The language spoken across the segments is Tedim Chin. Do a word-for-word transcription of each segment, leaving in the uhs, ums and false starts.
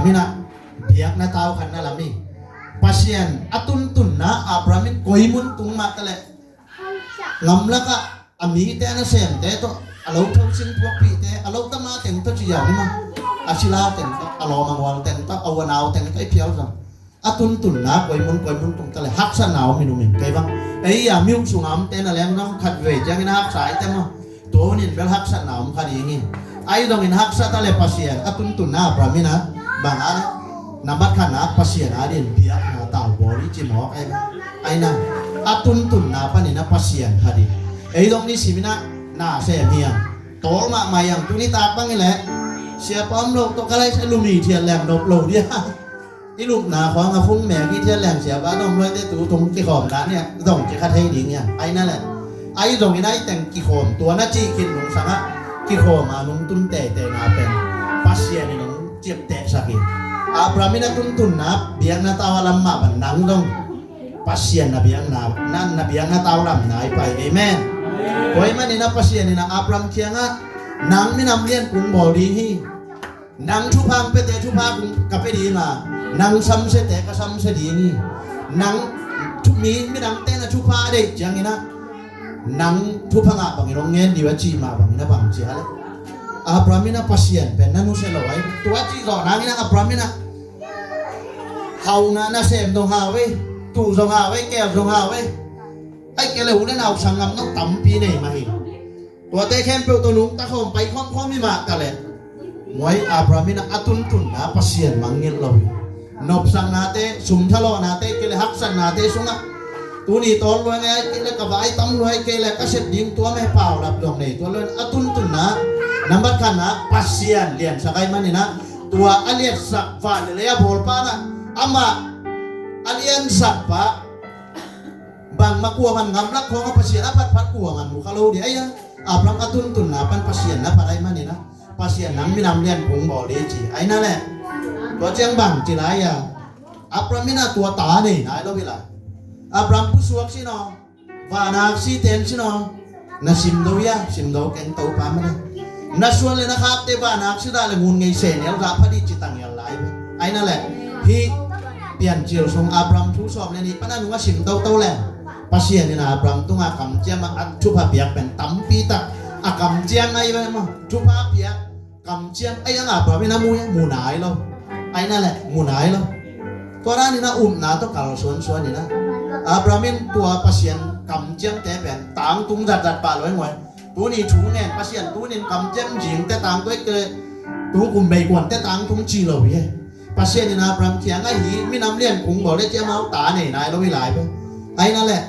Ina, biakna tau khat na lam hi. Pasian a tuntunna Abraham in koi mun tung mah taleh, ngamlakah a mite a nasemte tawh, a lo thosin puakpihte, a lo tama teng tawh ci ziau ni mah, a sila teng tawh, a lawm a ngual teng tawh, a u a nau teng tawh i phial zong, a tuntunna koi mun koi mun tung taleh haksatna om in um in kei bang. Ei a mi um sunga omte na leng zong khat vei ciangin a haksa i te maw? Tunin bel haksatna om kha ding hi. Ahi zongin haksa taleh Pasian a tuntunna Abraham in a bang a, na bat khatna Pasian a din biakna tau bawl i ci mawk ahi. Ahi na, a tuntunna panin a Pasian kha ding. Ei zong ni simin a na sem hiang, tawl mahmah hiang, tuni tak bang i leh siapa om lo tawh ka lai sa lumi thiat leng nop lo dia. I lupna khawng a phung mek i thiat leng siapa dong luaite tu tung kikhawm dan nia zong kikha thei ding hiam? Ahi na leh, ahi zongin ahi teng kikhawm tua na cih khin nungsangah kikhawm a nung tun teitei na pen Pasian in hong ciaptehsak hi. Abraham in a tuntunna biakna tau a lam mah bang nang dong Pasian na biakna, na, na biakna tau lam na i pai. Amen. Tua ahih manin a Pasian in a Abraham kiangah nang minam lian kung bawl ding hi. Nang thupha hong piate thupha kung ka pia ding a, nang samsiate ka samsia ding hi. Nang thu, mi, midangte na thupha a deih ciangin a, nang thupha ngah bangin hong ngen ding uh a cih mah bangin a bang ci a leh, Abraham in a Pasian pen na nusia lo ahi. Tua cih zawh nangin a Abraham in a hau na, nasem zong hau ei, tuh zong hau ei, keel zong hau ei. Ahi kei leh u le nau sanggam nong tampi nei mah hi. Tuate khempeuh tawh nungta khawm pai khawmkhawm hi mah taleh, muai Abraham in a tuntunna Pasian mangngilh lo hi. Nopsaknate, sum thalawhnate, kei leh haksatnate sungah tuni tawl luai ngai kei leh ka vai tam luai kei leh ka sep ding tua meh paulap dong nei tua luai a tuntunna nambat khatna Pasian liansak ahi manin a tua a liansak pa le lei a bawlpa na amah a liansak pa bangmah kuaman ngamlak khawng a Pasian a phatphat kuaman mu kha lo ding ahi a. Abraham a tuntunna pan Pasian na phat ahi manin a Pasian nang minam lian kung bawl ding ci ahi na leh, tua ciang bang ci lai a, Abraham in a tua ta nei nai lo hi lai. Abraham pusuak sin aw, vanak si ten sin aw, na simdo ia, simdo keng Topa mah le. Na suan le na khakte vanak si dah le ngun ngei se nial dah phadih ci tang ial lai ve. Ahi na leh, hih Piancil sung Abraham thu sawm le nih pan a nung a sim toto le Pasian in Abraham tungah kamciam a thupha piak pen tampi tak a kamciam ahi ve maw? Thupha piak kamciam ahi ang Abraham in a mu, mu nai lo. Ahi na leh mu nai lo. Tua dan in a upna tawh kalsuansuan in a Abraham in tua Pasian kamciamte pen tangtung zatzat pah lo hi muai. Tuni thu ngen Pasian tunin kamciam zingte tangtung, ei kei leh tu kum meikuante tangtung ci lo hi. Pasian in Abraham kiangah hih minam lian kung bawl le ciam a ta nei nai lo hi lai ve. Ahi na leh,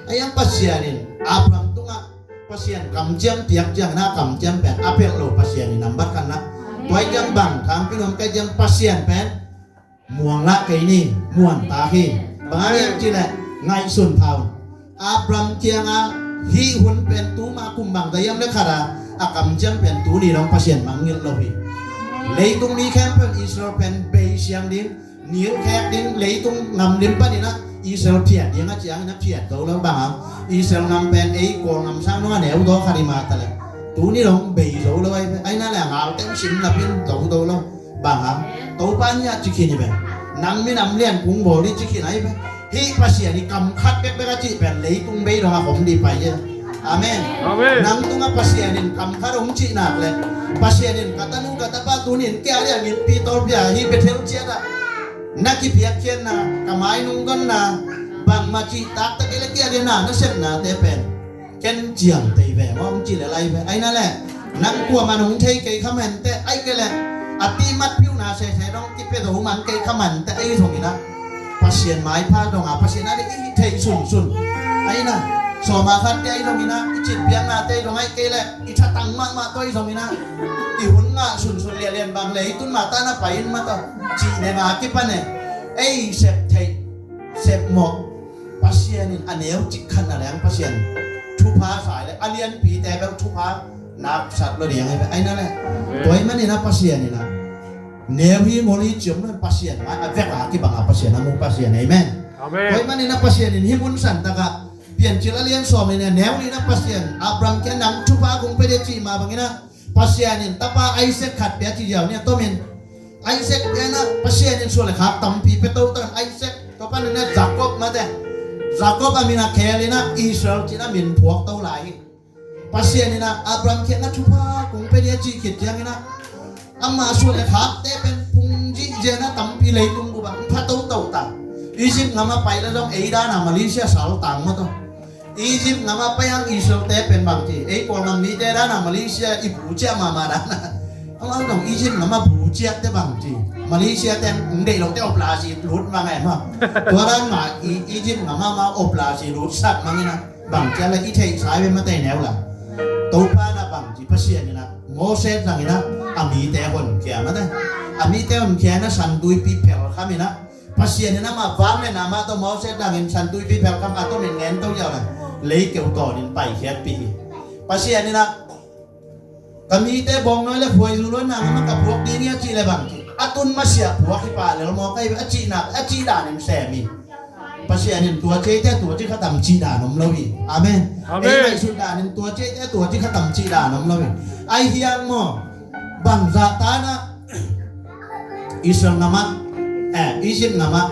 ahi ang Pasian in Abraham tungah Pasian kamciam piak ciangin a kamciam pen a pelh lo Pasian in nambat khatna. Tua ahih ciang bang thangpi nuam ka hih ciang Pasian pen muang lah kei ni, muan tak hi. Bang hang hiam cih leh ngaihsun pha un. Abraham kiangah hih hun pen tu mah kum bangzah hiam le khat a a kamciam pen tuni dong Pasian mangngilh lo hi. Leitung mi khempeuh in Israel pen beisiang ding, nilkhek ding, leitung ngamlim panin a Israel phiat ding a ciangin a phiat zo lo bang hang. Israel ngam pen ei Kawl ngam sang dong a neu zaw khat hi mah taleh tuni dong bei zo lo ahi ve. Ahi na leh a ngalte hong sim napin zo zo lo. Bang hang, Topa in hiah ci khin hi ve. Nang minam lian kung bawl ding ci khin ahi ve. Hih Pasian i kam khat bekbek a cih pen leitung bei dong a khom ding pai hi. Amen. Amen. Nang tungah Pasian in kam khat hong cih nak leh Pasian in ka tanu ka tapa tunin kei a liangin pitol pia hih Bethel ciat ah na kipiakkhiatna, ka mainung donna, bangmah cih taktak kei leh kei a liangin na sepnate pen ken ciang tei ve maw hong ci le lai ve. Ahi na leh nang kuaman hong thei kei kha man teh, ahi kei leh a tihmat piuhna sese dong kipia zo man kei kha man teh, ahi zongin a Pasian maipha dong a Pasian a ding i thei sunsun. Ahi na sawma khatte ahi zongin a i citpiaknate ahi zong ahi kei leh i thatang mahmah tawh ahi zongin a i hun ngah sunsun liahlian bang leh i tun mah tah na pai in mah tawh cih neng a kipan e. Ei sep theih sep mawh Pasian in a neu cik khat na leng Pasian thupha sai le a lianpite bel thupha nak sat lo ding ahi ve. Ahi na leh tua ahih manin a Pasian in a neu hi mol hi ciam lo Pasian mai a vek a kibang a Pasian a mu Pasian. Amen. Amen. Tua ahih manin a Pasian in hih mun santak ah Piancil a lian sawm in a neu nih in a Pasian Abraham kiang nang thupha kong pia ding cih mah bangin a Pasian in tapa Isaac khat pia ci ziau ni a tomin Isaac pianah Pasian in suan le khak tampi pia toto in Isaac, tua panin ah Jacob mate. Jacob a min a khel inah Israel cih a min phuak to lai hi. Pasian inah Abraham kiangah thupha kong pia ding a cih khit cianginah ama suan le khakte pen pung zihzianah tampi leitung bup ah pha toto ta. Egypt ngam a pai le zong ei dan a Malaysia sal tang mataw. Egypt ngam a pai hang Israel te pen bang ci, ei Kawlgam mite dan a Malaysia i bu ciah mahmah dan a. Amau zong Egypt ngam a bu ciah te bang ci, Malaysia te hong deih loh te operasi lut mah ngai mah. Tua dan mah Egypt ngam a mah operasi lut sak mah nginah. Bang ciang le i theihsa i ve mate neu la. Topa na bang ci Pasian inah Moses zang inah a mite honkhia mate. A mite honkhia inah San Tuipi phelkham inah Pasian inah mah vang le na mah tawh Moses zang in San Tuipi phelkham a tawh min ngen to ziau la. Lei keu tawn in paikhiatpih hi. Pasian inah ka mite bawngnawi le khuaizu luanna ngam a ka phuak ding hi a cih le bang ci, a tun masiah phuak hi pah lel maw ka hi ve a cihna a cih dan in sem hi. Pasian in tua ceite tua ci khatam cih dan om lo hi. Amen. Amen. Ei ngaihsut dan in tua ceite tua ci khatam cih dan om lo hi. Ai hiang maw bangzah tanah Israel ngamah eh Egypt ngamah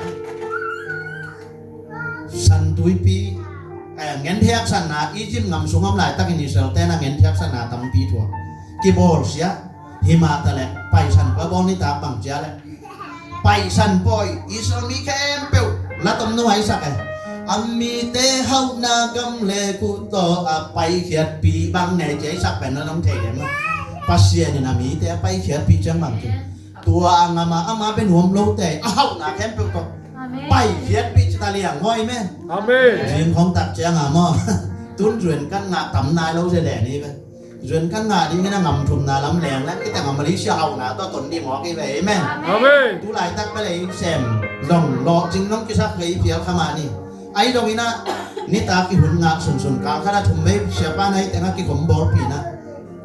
San Tuipi eh, ngentheak sanna Egypt ngam sung om laitakin Israel tena ngentheak sanna tampi thuak kibawlsia. Himah taleh paisan pabawl nitak bang cia leh paisan pawi Israel mi khempeuh latom nuaisak eh. A mite hauhna gam le kuhtaw a paikhiatpi bang ne cia isak pen na nong thei dem a. Pasian in a mite a paikhiatpi ciang bang cia tua a ngam a ama bia nuam lote a hauhna khempeuh tawh paikhiatpi cita liang maw. Amen. Amen. Zing khong tak ciang a maw tun zuan kan ngah tam nai lo zia le ni ve. Zuan kan ngah ding in a ngam thumna lam leng le kita ngam Malaysia hauhna tawh ton ding maw ki ve. Amen. Amen. Tu laitak bia le in sem zong lawh cing nong kisak ve i pial khamah ni. Ai dong in a nitak i hun ngah sunsun kal khat a thum vei siapa nai teng a kikhom bawlpi in a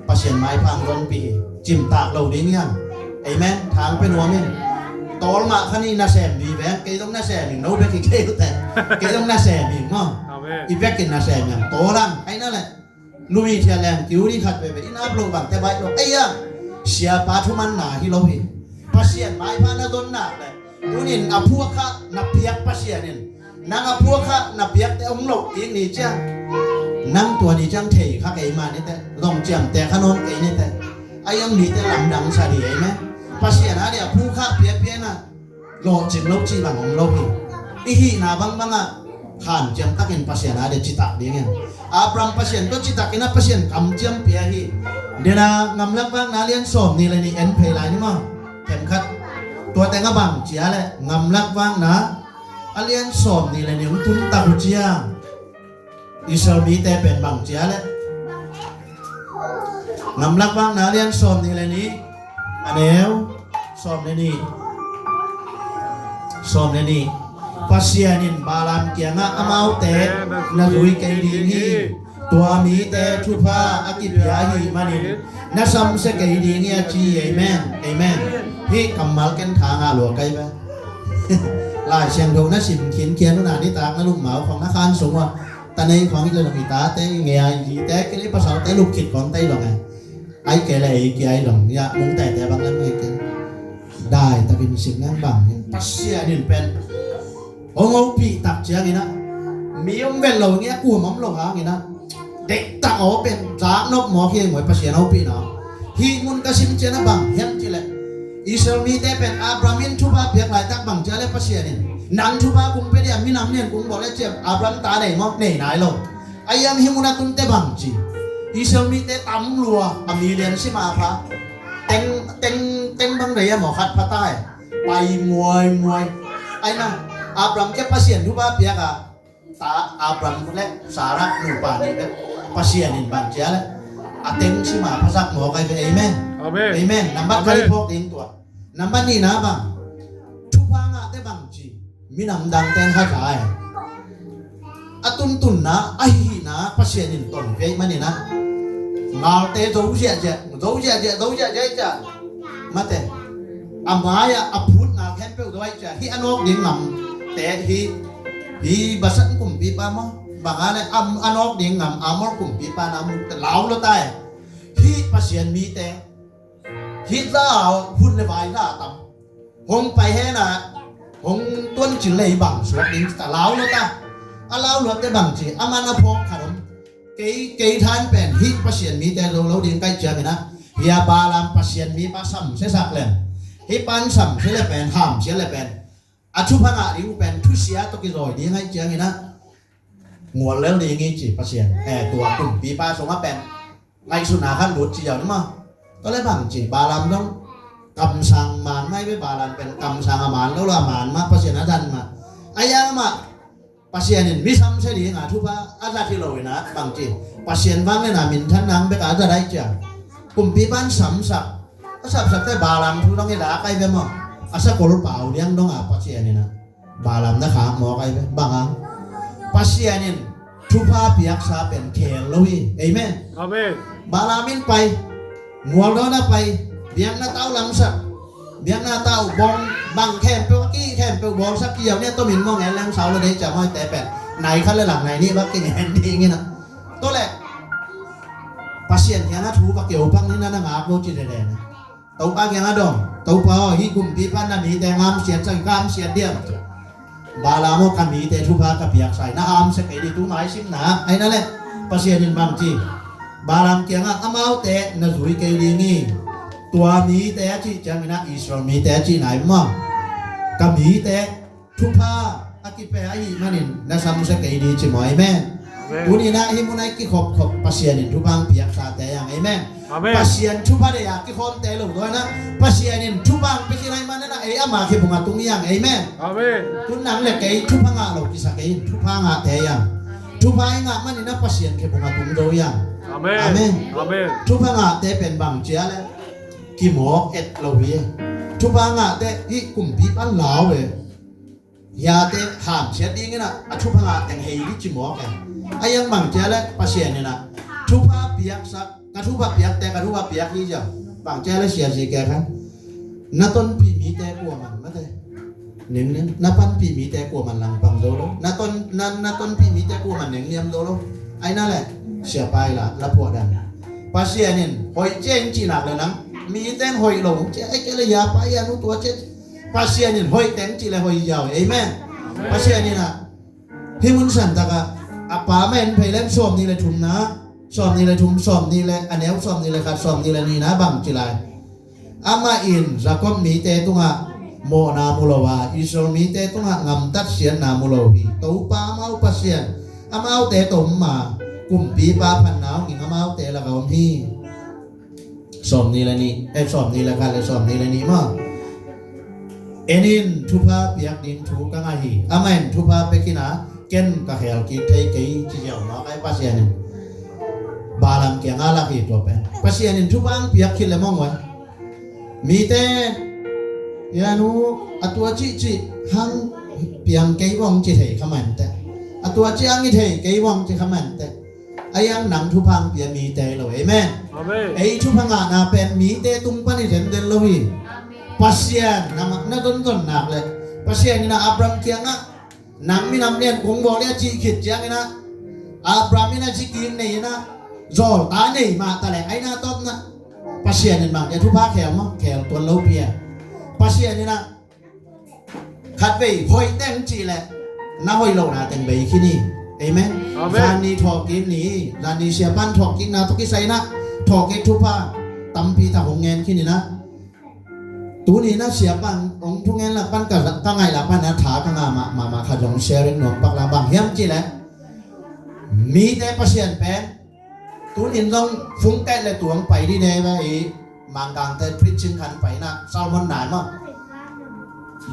Pasian maipha ang zongpi hi. Cimtak lo ding hiam? Amen. Thang pe nuam in. Tawl mah khan i nasem vive. Kei zong nasem in no bek hi kei ute. Kei zong nasem in maw? Amen. I bek in nasem in tawl ang ai na le. Lumi thia leng kiu ding khat veve in ap lo bang te baih lo. Ai a siapa thumanna hi lo hi. Pasian maipha na zon nak le. Tunin a phuak kha na piak Pasian in nang a phuak kha na piakte hong loh ding ni ciang nang tua ni ciang thei kha kei mah nite. Zong ciamte kha nawn kei nite. A iang mite lamdang sa dih ei me. Pasian a dih a phuak kha piapia na lawhcing lo cih bang hong lo hi. I hihna bangbangah hanciam takin Pasian a dih citak ding in Abraham Pasian tawh citak in a Pasian kamciam pia hi. Dena ngamlak vakna lian sawm ni le ni en phei lai ni maw? Themkhat tua teng a bang cia le ngamlak vakna a lian sawm ni le ni hong tun tak uh ciang Israel mite pen bang cia le ngamlak vakna a lian sawm ni le ni a neu sawm le ni sawm le ni Pasian in Balaam kiangah amaute na zui kei ding hi. Tua mite thupha a kipia ahih manin na samsia kei ding hi a ci hi. Amen. Amen. Hih kammal ken tha ngah lua kai ve. Lai Siangtho na sim khinkhian uh na nitak na lupmau khong na khan sung uh a ta nei khong i le long i tate i ngei a i zite kei le i pasalte lup khit khong ta i long e. Ai kei le i kia i long ia mung tete bang lam hei kei. Dai takin sim nang bang in Pasian in pen hong hopih tak ciangin ah mi om vel lo ngia kuam om lo hangin ah deihtak aw pen zak nop mawk hi ei maw i Pasian hopihna. Hih mun ka sim cian a bang hiam cih leh Israel mite pen Abraham in thupha piak laitak bang cia le Pasian in nang thupha kung pia dia minam nian kung bawl le ciam Abraham ta nei maw nei nai lo. A iang hih mun a tunte bang ci Israel mite tam lua a million sim a pha teng teng teng bang rei a maw khat pha tai. Pai muaimuai. Aina Abraham kia Pasian thupha piak a ta Abraham le Sarah nupa nih bek Pasian in bang cia le a teng sima phasak mawk ai ve. Amen. Amen. Amen. Nambat kali phawk ding tua nambat nihna bang thupha ngahte bang ci minam dangte in haza ai. A tuntunna a hihna Pasian in ton pia ih manin ah ngalte zo ziahziah zo ziahziah zo ziahziah ih ciah mate a mai-ah a phutna khempeuh zo ai ciah hih a nawk ding ngamte hih hih Basan kumpipa maw banga le a nawk ding ngam Amor kumpipa na mute lau lo tai. Hih Pasian mite hih za hun le vai za tam Hong pai hen a, hong tuancil lei bang suak ding ci ta, lau lo ta. A lau lo te bang ci, a man a phawk khat om. Kei, kei than pen hih Pasian mite zo lo ding kai ciangin a, hih a Balaam Pasian mipa samsia sak leng, hih pan samsia le pen, hamsia le pen, a thupha ngah ding uh pen thusia tawh kizawi ding ahi ciangin a, ngual lel ding hi ci Pasian, eh, tua kumpipa sungah pen ngaihsutna khat lut ci ziau ni maw. Tua le bang ci, Balaam zong kamsang man mai ve, Balaam pen kamsang a man lo lo, a man mah, Pasian a zat mah. A yang mah Pasian in mi samsia ding a thupha a zat hi lo in a, bang ci, Pasian vangliatna minthan nang bek a zat ahi ciang, kumpipa in samsak, a sapsak te Balaam thu dong i dak ahi ve maw. A sakol pau liang dong a Pasian in a Balaam na khak mawk ahi ve. Bang hang? Pasian in thupha piaksa pen khel lo hi. Amen. Amen. Balaam in pai, mualdawn a pai, biakna tau lamsak, biakna tau bawng, bang khempeuh, a ki khempeuh bawngsak kiau nia, tomin mawng en leng sau lo dei ciam ahi te pen, nai khat le lang nai nih bak kingen ding in a. Tua le Pasian kiangah thu va keu pak ni na, na ngak lo ci lele na. Topa kiangah dong, Topa aw, hih kumpipa na mite ngamsiat sang, ngamsiat diam. Balaam aw, ka mite thupha ka piaksa hi, na hamsia kei dih, tu mai simna ahi na le. Pasian in bang ci, Balaam kiangah, amaute na zui kei ding hi. Tua mite a cih ciangin a Israel mite a cihna hi maw. Ka mite thupha a kipia ahih manin na samsia kei dih ci maw. Amen. Amen. Tuni na hih mun a i kikhopkhop Pasian in thupha hong piaksate yang. Amen. Amen. Pasian thupha deih a kikhawmte lo dawi na, Pasian in thupha hong pia khin ahih manin a ei ama khe bung a tung yang. Amen. Amen. Tun nang le kei thupha ngah lo kisa kei in, thupha ngahte yang. Thupha i ngah manin a Pasian khe bung a tung zo yang. Amen. Amen. Amen. Thupha ngahte pen bang cia le kimawk et lo hi. Thupha ngahte hih kumpipa lau e. Hiate hamsiat dingin a, a thupha ngah teng hei dih ci mawk e. A yang bang cia le Pasian in a, thupha piaksak, ka thupha piakte, ka thupha piak hi ziau. Bang cia le sia zi ke khan, na tonpih mite kua man mate. Ning ning, na panpih mite kua man langpang zo lo. Na ton, na, na tonpih mite kua man nengniam zo lo. Ahi na le, sia pai la, la phuah dan. Pasian in hoih cia in cih nak le nang, mite in hoih lo cia, ahi kei le hia pai a nu tua cia. Pasian in hoih teng cih le hoih ziau. Amen. Pasian in a, hih mun santak ah a pa ma en phei lem sawm nih le thumna, sawm nih le thum, sawm nih le, a neu sawm nih le khat, sawm nih le nihna bang ci lai. Amah in Jacob mite tungah mawhna mu lo a, Israel mite tungah gamtat siatna mu lo hi. Topa amau Pasian, amaute tom ma, kumpipa phatna hong ging amaute lakah om hi. Sawm nih le nih, eh, sawm nih le khat le sawm nih le nih maw. En in, thupha piak ding thu ka ngah hi. Amah in thupha pia khin a, ken ka khel kik thei kei ci ziau mawk ahi Pasian in. Balaam kiangah lak hi tua pen. Pasian in thupha hong piak khit le mawng ua. Mite, ya nu, a tua cihcih hang piang kei vong ci thei kha man teh. A tua cih hang i thei kei vong ci kha man teh. A yang nang thupha hong pia mite hi lo. Amen. Amen. Ei thupha ngahna pen mite tung pan i thenden lo hi. Amen. Pasian na, na donzon nak le Pasian in a Abraham kiangah nang minam lian kong bawl le a cih khit ciangin a Abraham in a ci kim nei in a zawlta nei mah ta le ahi na tawpna Pasian in bang cia thupha khel maw, khel tuan lo pia. Pasian in a khatvei hoih teng cih leh na hoih lohna teng bei khin hi. Amen. Amen. Zan ni thawhkik ni, zan ni siapan thawhkikna tawh kisai na thawhkik thupha tampi tak hong ngen khin hi na. Tuni na siapan hong thungen lak pan ka, ka ngaih lak pan na tha ka ngah mah, mah, mah khat zong sharing nuam pak la bang hiam cih leh mite Pasian pen Tunin zong fungkaih le tuang pai dih ne ve i Mangkangte preaching khan paina sermon nai maw.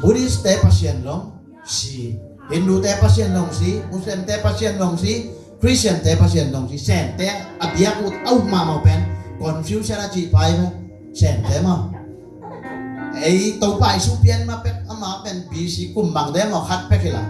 Buddhist te Pasian zong si, Hindu te Pasian zong si, Muslim te Pasian zong si, Christian te Pasian zong si, Sente a biak ut a up mahmah pen Confucian a cih pai ve, Sente maw. Ei Topa Jesu pian ma pek ama pen B C kum bang de maw khat pek hi la.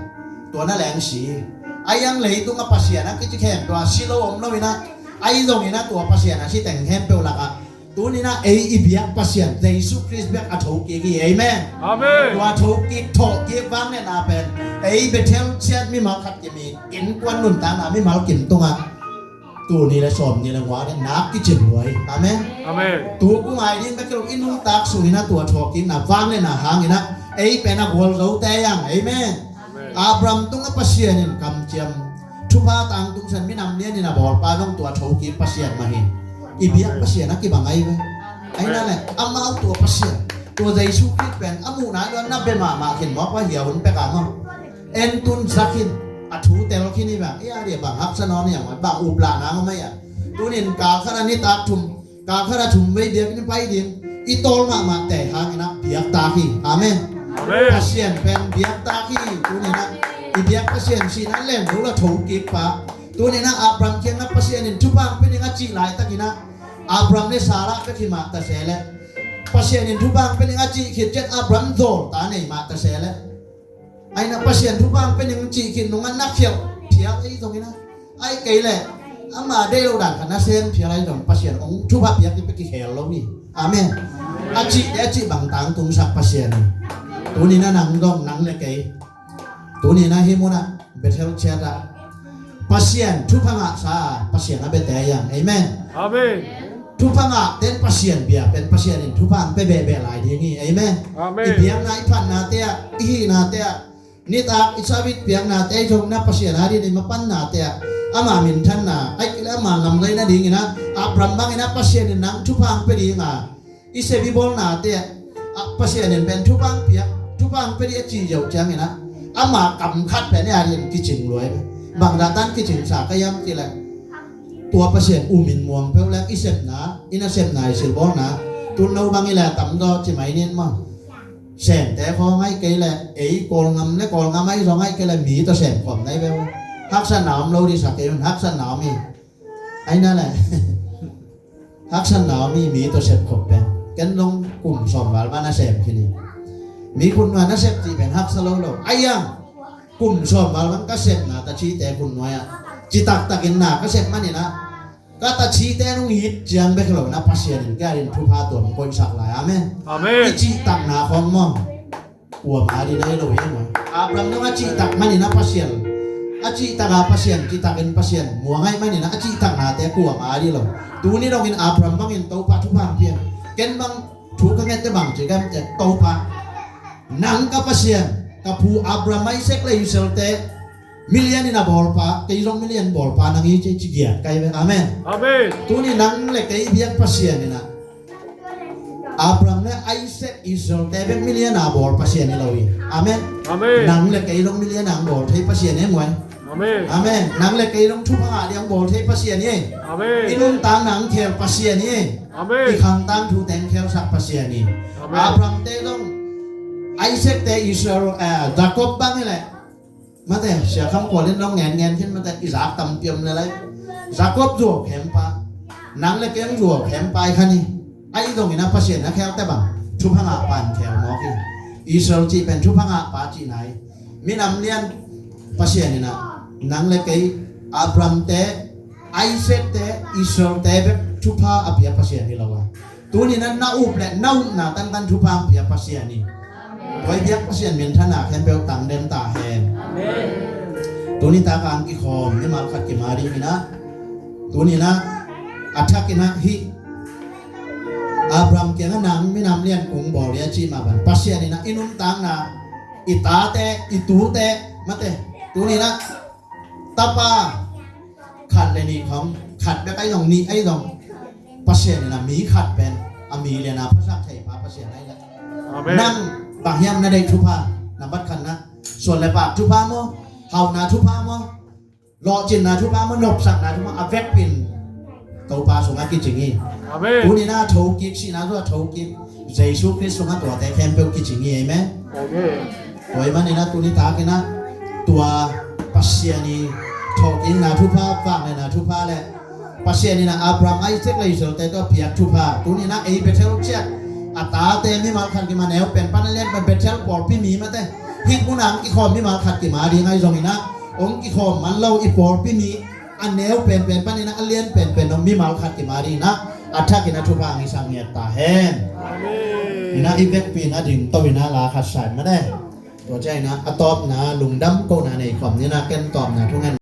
Tua na leng si. A yang leitung a Pasian a kici khempeuh a si lo om lo ina. A i zong ina tua Pasian a si teng khempeuh laka. Tuni na ei i biak Pasian Jesu Khrist biak a thokik hi. Amen. Amen. Tua thokik thokik vang ne na pen ei Bethel ciat mimal khat kimi innkuan nuntakna mimal kim tunga tul nih le sawmnih le nga le nak kicin huai. Amen. Amen. Tu ku ngai ding bek lo, i nuntak sungin a tua thawhkikna vangliatna hangin a ei pen a gualzote hi hang. Amen. Amen. Abraham tungah Pasian in kamciam thupha tangtungsan minam lianin a bawlpa zong tua thokik Pasian mah hi. I biak Pasian a kibang ahi ve. Ahi na le amau tua Pasian, tua Jesu Khrist pen a muhna luan na be mahmah khin mawk va hia hun pek a maw. En tun zak khin, a thu tel khin hi bang, i a dia bang haksa nawn hi a maw, bang uplahna ngawm ahi a. Tunin kal khat a nitak thum, kal khat a thum vei biakinn pai ding, i tawl mahmah tei hangin a biaktak hi. Amen. Amen. Pasian pen biaktak hi. Tunin a i biak Pasian sihna len lo la thokik pa. Tunin a Abraham kiangah Pasian in thupha hong pia ding a cih laitakin a Abraham le Sarah bek hi mah ta se le, Pasian in thupha hong pia ding a cih khit ciang Abraham zawl ta nei mah ta se le. Ahi na Pasian thupha hong pia ding cih khit nungah na khialh phial ahi zongin a, ahi kei leh ama deih lo dan khat na sem phial ahi zong Pasian hong thupha piak ding pia kikhel lo hi. Amen. A cihte a cih bang tangtungsak Pasian hi. Tuni na nang dong nang le kei, tuni na hih munah Bethel Church ah Pasian thupha ngahsa, Pasian a biate hi hang. Amen. Amen. Thupha ngahte in Pasian bia pen Pasian in thupha hong pia behbeh lai ding hi. Amen. Amen. I biakna, i phatnate ah, i hihnate ah, nitak i sabit piaknate, i zongna Pasian a dingin i mapannate ah ama minthanna, ahi kei leh ama ngamzaina dingin a Abraham bangin a Pasian in nang thupha hong pia ding a, i sep i bawlnate ah Pasian in pen thupha hong pia, thupha hong pia ding a cih ziau ciangin a ama kam khat pen i a dingin kicing luai ve. Bangzah tan kicingsa ka hiam cih leh tua Pasian um in muang peuh leh i sepna, i nasepna, i silbawlna, tun no bang i leh tamzaw ci mai nin maw. Semte khawng ahi kei leh ei Kawlngam le Kawlngam ahi zong ahi kei leh mi tawh semkhawm nai ve. Haksatna om lo ding sa kei un, haksatna om hi. Ahi na le haksatna om hi, mi tawh sepkhop pen. Ken zong kum sawm val mah na sem khin hi. Mi khutnuai na sep cih pen haksa lo lo. Ahi hang kum sawm val mah ka sepna ta cite khutnuai ah citaktakin na ka sep manin a ka ta cite nung it ciang bek lo na Pasian in kei a dingin thupha tuam koihsak lai. Amen. Amen. I cihtakna khawng maw, kuamah a ding ahi lo hi maw. Abraham zong a cihtak manin a Pasian, a cihtak a Pasian, cihtakin Pasian muang ahih manin a cihtaknate kuamah a ding lo. Tuni dongin Abraham bangin Topa thupha hong pia. Ken bang thu ka ngette bang ci ka ngette, Topa, nang ka Pasian, ka pu Abraham, Isaac le Israelte million in a bawlpa, kei zong million bawlpa nang hi ci, ci giat kai ve. Amen. Amen. Tuni nang le kei biak Pasian in a Abraham le Isaac, Israelte bek million a bawl Pasian hi lo hi. Amen. Amen. Nang le kei zong million a bawl thei Pasian hi muai. Amen. Amen. Nang le kei zong thupha ngah ding bawl thei Pasian hi. Amen. I nuntakna hong khel Pasian hi. Amen. I khang tangthu teng khelsak Pasian hi. Amen. Abrahamte zong, Isaacte, Israel, eh, Jacob bang hi leh mate, Sia Kham Khual in long ngen ngen khin mate, i zak tampi om le lai. Jacob zuau khempa, nang le kei hong zuau khempa i khan hi. Ahi zongin a Pasian a khelte bang thupha ngahpa in khel mawk hi. Israel cih pen thupha ngahpa cihna hi. Minam lian Pasian in a nang le kei, Abrahamte, Isaacte, Israelte bek thupha a pia Pasian hi lo a. Tuni na na up le na upna tantan thupha hong pia Pasian hi. Tua i biak Pasian minthanna khempeuh tangdem ta hen. Amen. Tuni taka hong kikhawm mimal khat kima dingin a, tuni na a thakin a hih Abraham kiangah nang minam lian kung bawl hi a cih mah bang Pasian in a i nuntakna, i tate, i tute, mate, tuni na tapa khat le nih khawng, khat bek ahi zong, nih ahi zong, Pasian in a mi khat pen a mi lian a phasak thei pa Pasian ahi leh. Amen. Nang bang hiam na deih thupha, nambat khatna, suan le pak thupha maw, hauhna thupha maw, lawhcinna thupha maw, nopsakna thupha, a vekpi in Topa sungah kicing hi. Amen. Tuni na thokik, sihna zua thokik, Jesu Khrist sungah tuate khempeuh kicing hi. Amen. Amen. Tua ahih manin a tuni takin a tua Pasian i thawhkikna thupha, vangliatna thupha le Pasian in a Abraham, Isaac le Israelte tawh a piak thupha, tuni na ei Bethel ciat a tate mimal khat kima neu pen pan a lian pen Bethel pawlpi mi mate, hih munah hong kikhawm mimal khat kima ding ahi zongin a hong kikhawm man lo i pawlpi mi a neu penpen panin a lian penpen dong mimal khat kima dingin a thakin a thupha hong hisak ngiat ta hen. Amen. Ina i vekpi in a dingto in a la khat sai mate. Tua ciang in a tawpna lungdam kohna nei khawm ni na, ken tawpna thungen